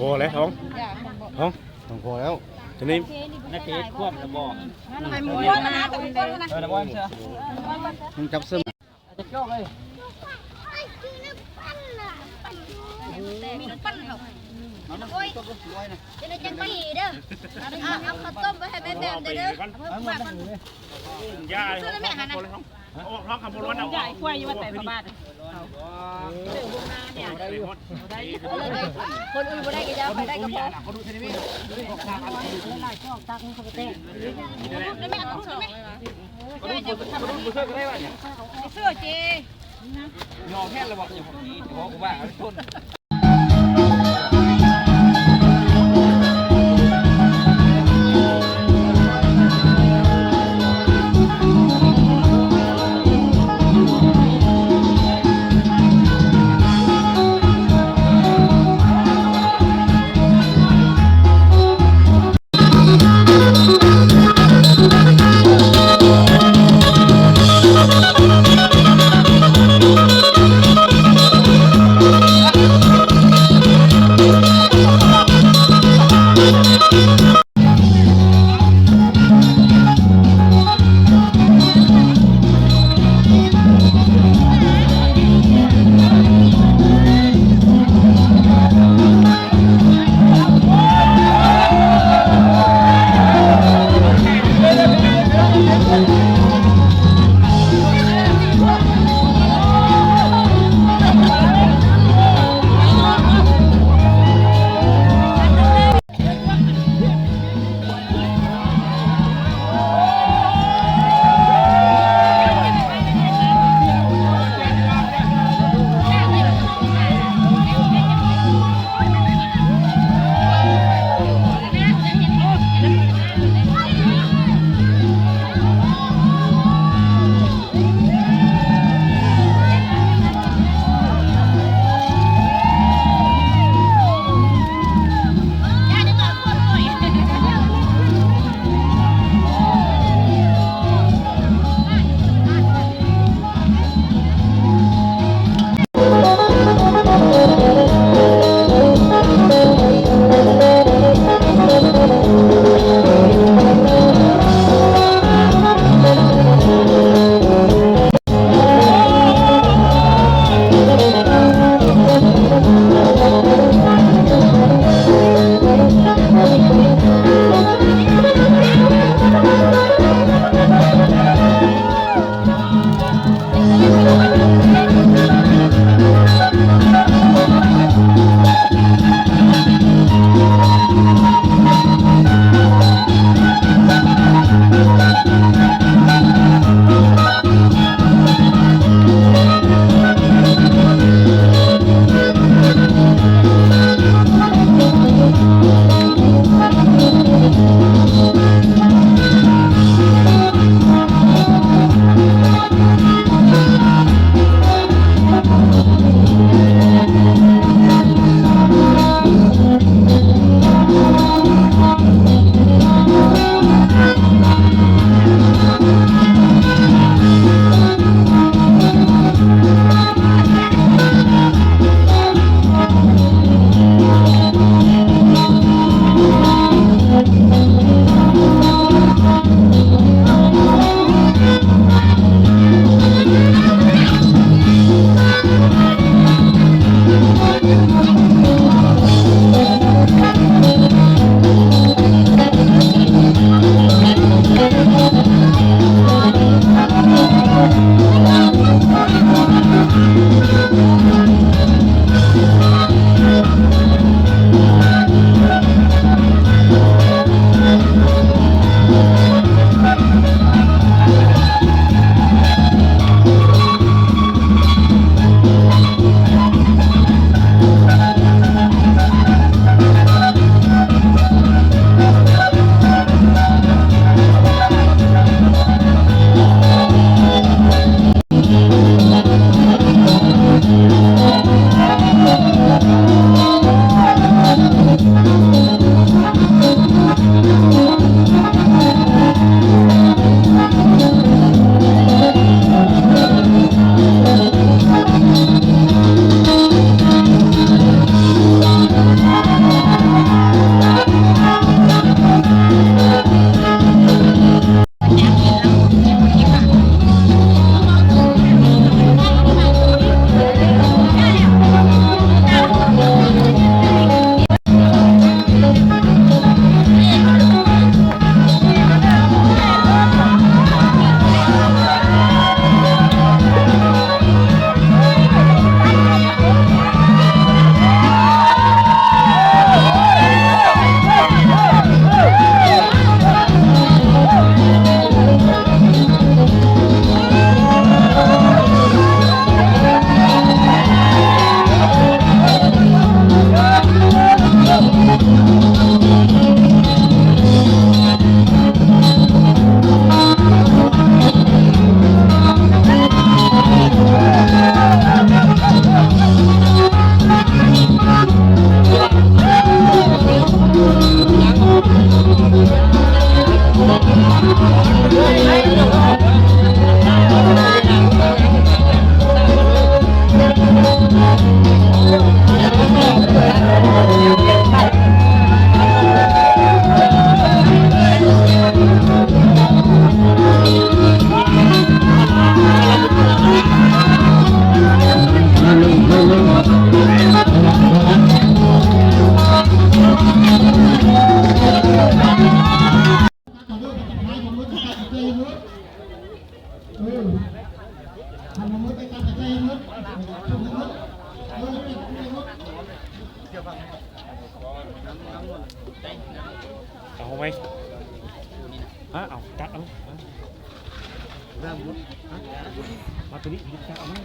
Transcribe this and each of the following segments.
ບໍ່ແລ້ວ ທ້ອງ ທ້ອງ ຕ້ອງພໍແລ້ວ ຈະນີ້ ນັກເຕະຄວບລະບໍ່ ໃຫ້ໝູ່ ເອີ ນະບໍ່ເຊື່ອ ມັນຈັບເຊິ່ງ ຢາຍ ອອກທ້ອງຄຳບໍ່ລ້ວນນະ ຢາຍ ຄວາຍຢູ່ວ່າແຕ່ປະບາດ ຄົນອື່ນບໍ່ໄດ້ກໍຢ່າ ຂ້ອຍໄດ້ກໍພໍ ເຊື່ອເຈ ຍອມແຮງແລ້ວບໍ່ ຍອມ ບໍ່ ບໍ່ວ່າຄົນ ເອົາໄວ້ ຮະ ເອົາ ຈັບເອົາ ມາຕົວນີ້ ຈັບເອົາມາ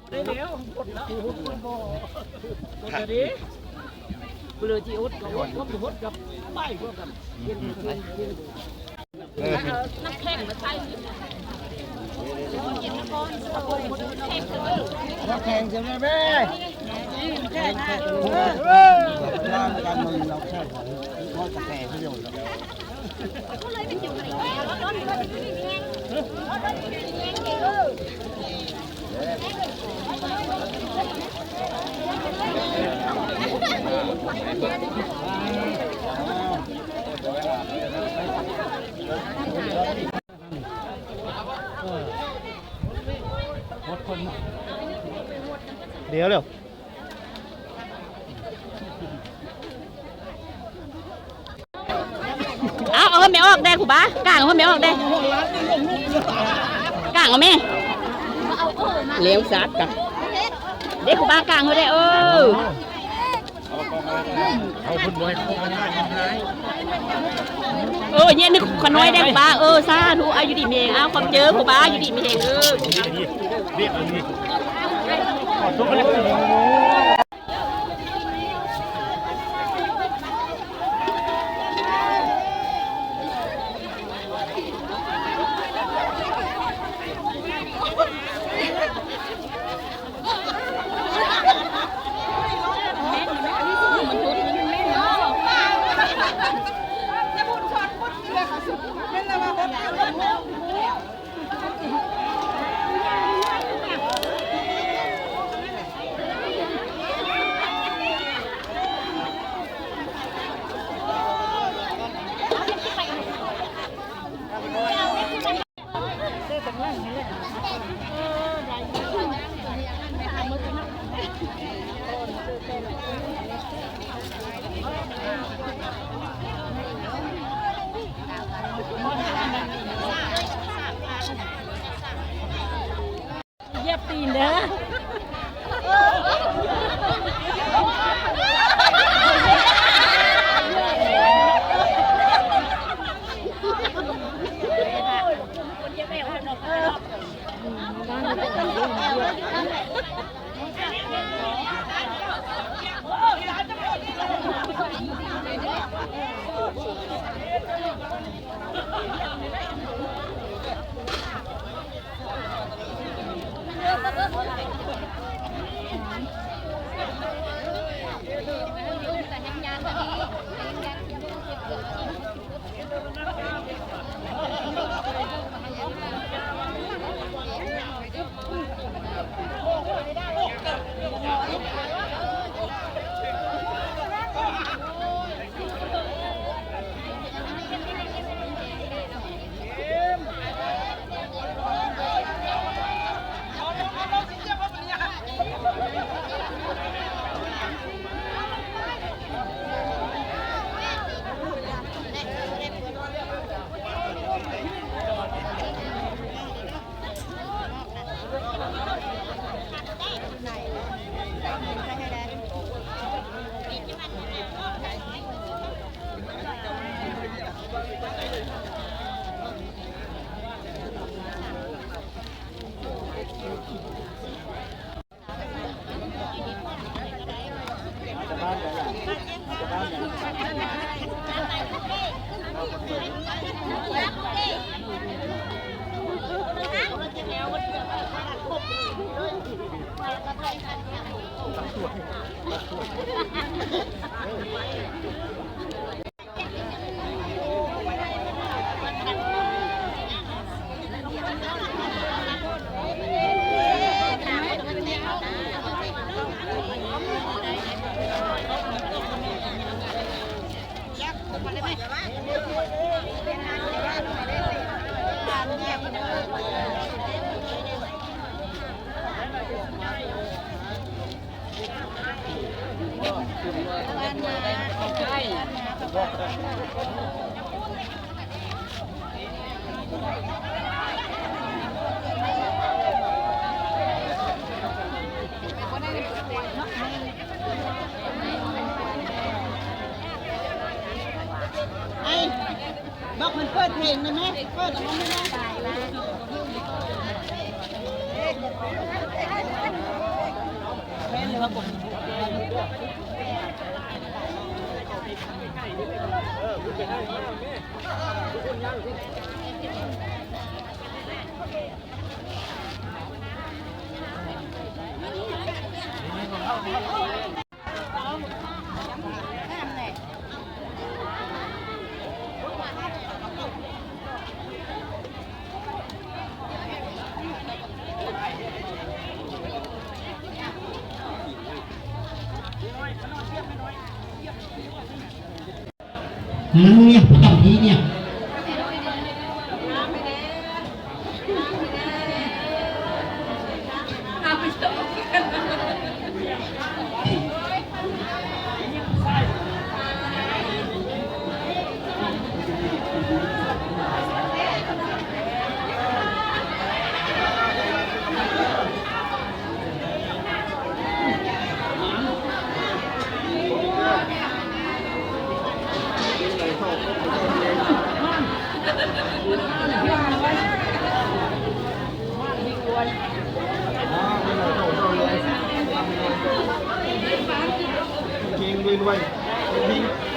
ໄດ້ແລ້ວ ຫົດແລ້ວ ຫົດບໍ່ ຫົດແລ້ວເດ້ ເບລືອຊິຫົດກໍຫົດ ບໍ່ຫົດກໍໄປ ພວກກັນ ເຮັດ ເຮັດ ເຮັດ ນ້ຳແຂງມາໃສ່ ນ້ຳແຂງເສຍແມ່ ແຂງ ແຂງ ເອີ ການເມືອງເຮົາແຂງ ຮ້ອນກາແຟປະໂຫຍດ. ດຽວ ດຽວ. ເອົາ ເອົາໃຫ້ແມ່ອອກແດ່ຄູບາ ກາງເອົາໃຫ້ແມ່ອອກແດ່ ກາງເອົາແມ່ ເລວຊາດກະ ເດ້ຄູບາ ກາງເອົາແດ່ ເອີ ເອີ ເຢັນຂະນ້ອຍແດ່ຄູບາ ເອີ ສາທຸ ອາ ຢູ່ດີມີແຮງ ເອົາ ຂອບເຈີຄູບາ ຢູ່ດີມີແຮງ ເອີ ຢຽບຕີນເດີ. ມັນເປີດເພງໄດ້ໄໝ? ເປີດແລ້ວມັນໄດ້ໄໝ? ແມ່ນເລີຍວ່າບໍ່ມີ. ເຮງ ລວຍໆ ເຮງ.